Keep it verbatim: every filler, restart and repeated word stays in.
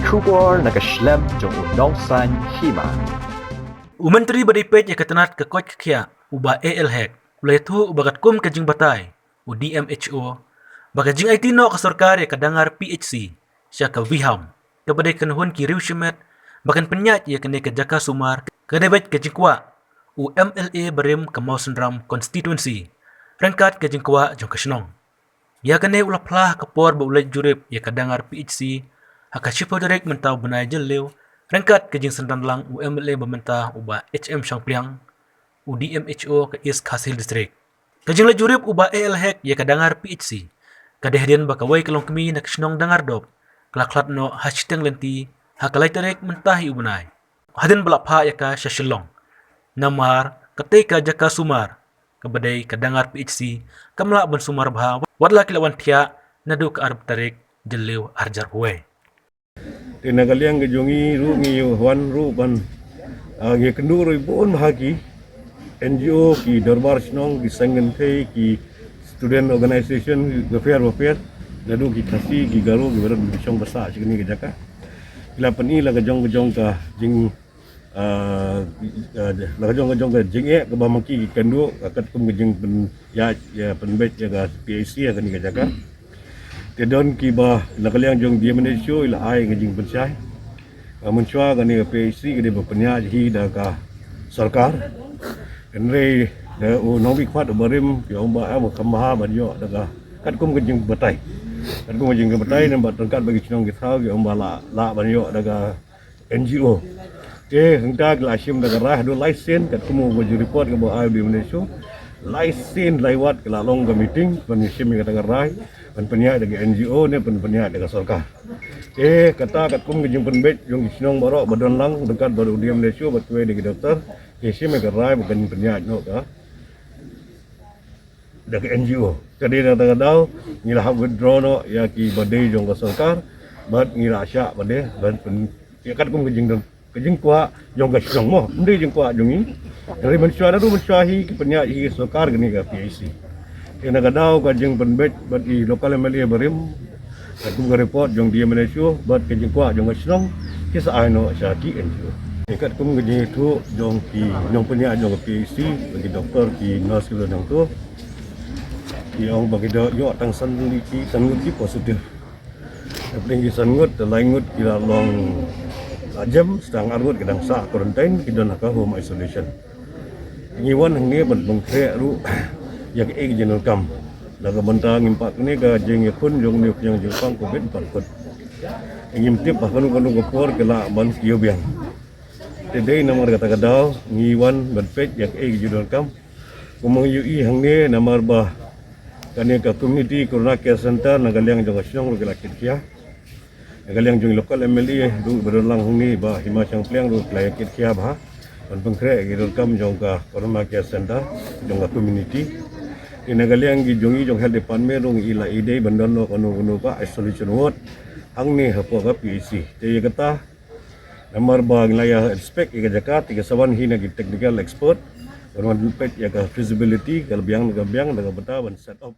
Khubor na ka shlem jong u nongsan hima. U Myntri ba dei peit ïa ka tnat ka koit ka khiah, u Bah A L Hek, u la ïathuh ba katkum ka jingbatai u D M H O ba ka jingaiti noh ka sorkar ïa ka dangar P H C sha ka VHAM, kaba dei ka kynhun ki riew shimet ba kan pynïaid ïa kane ka jaka sumar, ka dei beit ka jingkwah u M L A barim ka Mawsynram constituency ryngkat ka jingkwah jong ka shnong. Ïa kane u la phla ha ka por ba u leit jurip ïa ka dangar P H C ha ka shiphew tarik mynta u bnai Jylliew ryngkat ka jingsynran lang u M L A ba mynta u Bah H M Shangpliang, u D M H O ka East Khasi Hills District. Ka jingleit jurip u Bah A L Hek ïa ka dangar P H C ka dei hadien ba kawei ka longkmie na ka shnong Dangar Dop ka la khlad noh ha shiteng lynti ha ka lai tarik mynta hi u bnai, hadien ba la phah ïa ka sha Shillong. Namar katei ka jaka sumar kaba dei ka dangar P H C kam lah ban sumar bha wat la ki la wan thiah naduh ka arphew tarik Jylliew arhajar arphew wei. Te na ka liang ka jong ngi ruh ngi wan ruh ban, ah, ngi kynduh ruh bun bha ki N G O, ki dorbar shnong, ki seng kynthei, ki student organization bapher bapher, naduh ki Khasi, ki Garo, ki baroh ki shong ba sah sha kane ka jaka. Ki la pyni la ka jong ka jong ka jing, ah, ah, la ka jong ka jong ka jingeh kaba ma ki ki kynduh, ah, katkum ka jingpyn ïa, ïa pynbeit ïa ka P H C ha kane ka jaka. Te don kiba na ka liang jong D M H O i la ai ka jingpynshai. Ka mynshuwa kane ka P H C ka dei ba pynïaid hi da ka sorkar. Hynrei da u nongmihkhmat u barim ki ong ba em kam bha ban ïoh da ka katkum ka jingbatai. Katkum ka jingbatai namar ryngkat bad ki shnong ki thaw ki ong ba lah, lah ban ïoh da ka N G O. Te hangta ki la shim da ka rai haduh lai sien katkum uba ju report kaba ai u D M H O. Lai sien lai wat ki la long ka meeting ban shim ïa kata ka rai ban pynïaid da ka N G O ne ban pynïaid da ka sorkar. Te kata katkum ka jingpynbeit jong ki shnong baroh ba don lang ryngkat bad u D M H O bad kiwei de ki doktor ki shim ïa ka rai ba kan pynïaid noh ka da ka N G O. Ka dei na kata ka daw ngi la hap withdraw noh ïa kiba dei jong ka sorkar bad ngi la shah ba dei ban pyn, ïa katkum ka jingdon ka jingkwah jong ka shnong mo, ym dei jingkwah jong ngi. Dari mynshuwa, dari mynshuwa hi ki pynïaid hi ka sorkar kane ka P H C. Ïa na ka daw ka jingpynbeit bad i local M L A barim, katkum ka report jong D M H O bad ka jingkwah jong ka shnong ki sa ai noh sha ki N G O. Ïa katkum ka jingïathuh jong ki nongpynïaid jong ka P H C bad ki doktor, ki nurse kiba don hangto, ki ong ba ki da ïoh tang san ngut ki, san ngut ki positive. Hapdeng ki san ngut, te lai ngut ki la long, ah, jem, tang ar ngut ki dang sah quarantine, ki don ha ka home isolation. Ngi wan hangne ban pynkhreh ruh ïa kaei ka jingdonkam. Na ka bynta ngim pat kane ka jingïakhun jong une u khñiang jingpang covid pat kut. Ngim tip ba kano kano ka por ki lah ban kiew biang. Te dei namar kata ka daw ngi wan ban peit ïa kaei ka jingdonkam. Kumba ngi ïohi hangne namar ba kane ka community corona care center na ka liang jong ka shnong ruh ki la kit khia. Na ka liang jong i local M L A ruh ba don lang hangne, Bah Hima Shangpliang ruh ki la ïa kit khia bha ban pynkhreh ïa ki donkam jong ka corona care center jong ka community. Te na ka liang ki jong i jong health department ruh ngi la ïadei ban don noh kano kano ka isolation ward hangne hapoh ka P H C. Te ïa kata namar ba ngi la ïa inspect ïa ka jaka, te ka sa wan hi na ki technical expert ban wan peit ïa ka feasibility, ka la biang, ka biang, da ka bynta ban set up.